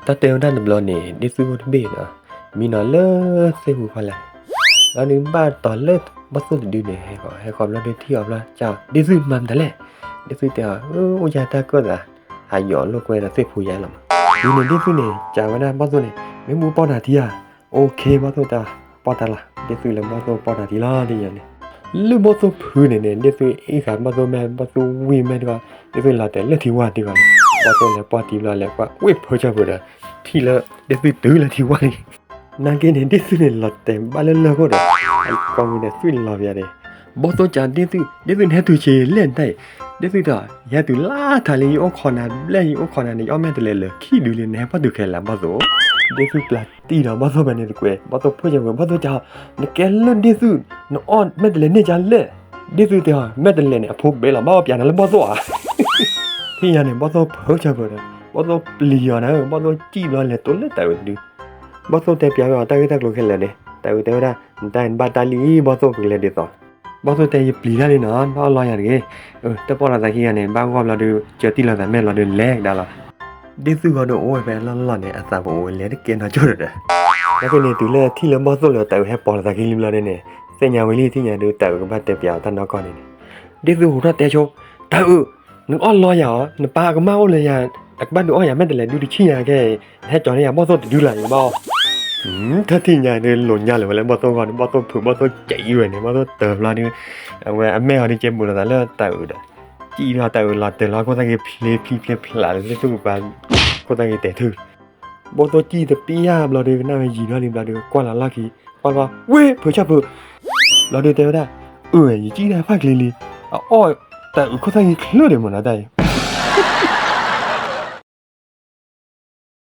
တၢ်တဲဝဲဒၣ်တဘျီန့ၣ် ဒ့ၣ်သုအိၣ်တဘ့ၣ်ဒီး မံနီၤလၢသ့ၣ်ပူၤဖီလာ်န့ၣ်, လီၤဒုးဘၣ်တီၤလၢဘီၣ်သိၣ်တဒုန့ၣ် ဟဲဃီၤ ဟဲဃီၤဘျီဒုးထံၣ်အီၤဘျီ ကး ဒ့ၣ်သုမၤမတၤလဲၣ်. ဒ့ၣ်သုတဲအီၤ အိၣ်ယၤတၢ်ကၢၣ်သး ဟးယီၤလိာ်ကွဲဒီးသ့ၣ်ဖိယါလီၤမး. ဒ်န့ၣ်ဒ့ၣ်သုန့ၣ် ကးဝဲဒၣ်ဘီၣ်သိၣ်န့ၣ် မ့ၢ်မူပီၢ်တၢ်ထံဧါ. အိၣ်ခ့ ဘီၣ်သိၣ်တဲ ပီၢ်တၢ်လီၤ. ဒ့ၣ်သုလၢဘီၣ်သိၣ်ပီၢ်တၢ်ထံလီၤဒ်ယၤန့ၣ်, လၢဘီၣ်သိၣ်ဖုန့ၣ်န့ၣ် ဒ့ၣ်သုအ့ၣ်ဃာ်ဘီၣ်သိၣ်မဲာ် ဘီၣ်သိၣ်ဝံၣ်မဲာ်တဂီၢ် ဒ့ၣ်သုလီၤတဲာ်လၢထံဝၢ်တဂီၢ်န့ၣ်, ဘီၣ်သိၣ်လဲၤပီၢ်တံၤဘျီလဲၤကွၢ် ဝ့ၢ်ဖၢဆၢၣ်ဖိဒီး ထံၣ်လၢဒ့ၣ်သုတုၤလၢထံဝၢ်လံ. နာ်က့န့ၣ် ဒ့ၣ်သုန့ၣ်လီၤတဲာ်ဘၣ်လၢလၢၢ်ခိၣ်ဒီး ကိးမံၤဒီးသွံၣ်လီၤပယါန့ၣ်, ဘီၣ်သိၣ်ကးဒ့ၣ်သု ဒ့ၣ်သုနဟဲတုၤဆံးလဲၣ်နတၢ်အံၤ. ဒ့ၣ်သုတဲ ယဟဲတုၤလၢထးလံ ယအိၣ်ခိးနၤဘျဲၣ် ယအိၣ်ခိးနၤန့ၣ် ယအီၣ်မဲာ်တလဲးလၢခံဒုလံ နဟဲပီၢ်တုၤခဲလၢာ်ဘီၣ်သိၣ်. ဒ့ၣ်သုပျၢ်တံၢ်ဒီးဘီၣ်သိၣ်ဖဲန့ၣ်တကွဲး ဘီၣ်သိၣ်ဖၢဆၢၣ်ဖိ ဘီၣ်သိၣ်ကး နကဲလၢဒ့ၣ်သု နအီၣ်မဲာ်တလဲးန့ၢ်ကါလဲၣ်. ဒ့ၣ်သုတဲအီၤ မဲာ်တလဲးန့ၣ် အဖိဘဲလီၤ ဘၣ်အီၣ်ပျးနၤလၢဘီၣ်သိၣ်ဧါ. ထံၣ်ညါန့ၣ် ဘီၣ်သိၣ်ဖၢဆၢၣ်ဖိဒီး ဘီၣ်သိၣ်ပျံၤအီၤဒီး ဘီၣ်သိၣ်စံၣ်ဘျီလဲၤတိၤလၢတၢ်အုးတဒု. ဘီၣ်သိၣ်တဲပျးဝဲအီၤတၢ်ဂ့ၢ်တၢ်ကျိၤခဲလၢာ်န့ၣ် တၢ်အုးတဲဝဲဒၣ် နတၢ်အံၤနဘၣ်တၢ်လံ ဘီၣ်သိၣ်ပကလဲၤဒ်သိး. ဘီၣ်သိၣ်တဲ ယပျံၤတၢ်လံနီၤ နဘၣ်အီၣ်လီယၤတဂ့ၤ. တၢ်ပီၢ်လီၤသးခံဂၤန့ၣ် ဘၣ်ဂီၢ်ဘျီဒုး ကၢတံၢ်လီၤသးမဲာ်ဘျီဒုးလဲၤကဒါလီၤ. ဒ့ၣ်သုဂီၢ်ဒီးအိၣ်ဝဲဖဲလီၢ်လီၢ်န့ၣ် အသးပအိၣ်ဝဲလဲၤတကဲနီၤကၠိၣ်ဒီး နာ်က့န့ၣ် တုၤလၢထံၣ်လၢဘီၣ်သိၣ်လၢတၢ်အုးဟဲပိာ်လီၤသးခံလံဘျီဒုးန့ၣ် သ့ၣ်ညါဝဲလံ ထံၣ်ညါဒုး တၢ်အုးကဘၣ်တဲပျးအီၤတၢ်နီၢ်ကီၢ်န့ၣ်န့ၣ်, ဒ့ၣ်သုဟူးထီၣ်တဲဆိ တၢ်အုး နကအီၣ်လီယၤဧါ နပၢ်အကမၢ်အိၣ်လၢယၤ အကဘၣ်ဒုးအီၣ်ယၤမဲာ်တလဲးဒုတဆံၣ်ညါကဲ နဟဲကၠီၤန့ၢ်ယၤဘီၣ်သိၣ်တဒုလီၤ ယကဘၣ်အီၣ်. ထၢထံၣ်ညါဒုး လိာ်ညါလၢၤဝဲလၢဘီၣ်သိၣ်ဂီၢ်န့ၣ် ဘီၣ်သိၣ်ဖုး ဘီၣ်သိၣ်ကဲအံၤဝဲန့ၣ် ဘီၣ်သိၣ်တၢၤဘျီဒုး အဝဲအမဲာ်အီၤဒုးကဲဘူးလိာ်သးလၢတၢ်အုးဒီး စံၣ်ထီၣ်တၢ်အုးလီၤတၢၤလီၤ ခိၣ်သၣ်ဂ့ၤဖျ့ဖျံဖျ့ဖျးလၢသ့ၣ်သူၣ်ကပၤ ခိၣ်သၣ်ဂ့ၤတဲာ်ထု ဘီၣ်သိၣ်စံၣ်တပျၢ်ဘျီဒုး ကနၣ်ဝဲယံၤထီၣ်လံဘျီဒုး ကွၢ်လီၤလီၢ်ခံ ကွၢ်လီၤ ဝ့ၢ်ဖုးဆၣ်ဖုး ဘျီဒုးတဲဝဲဒၣ် အုး ယစံၣ်တၢ်ဖးကျ့လံ အအီၣ်တၢ်အုးခိၣ်သၣ်ဂ့ၤချၢဒံးမ့ၢ်နီၤတၢ်အံၤ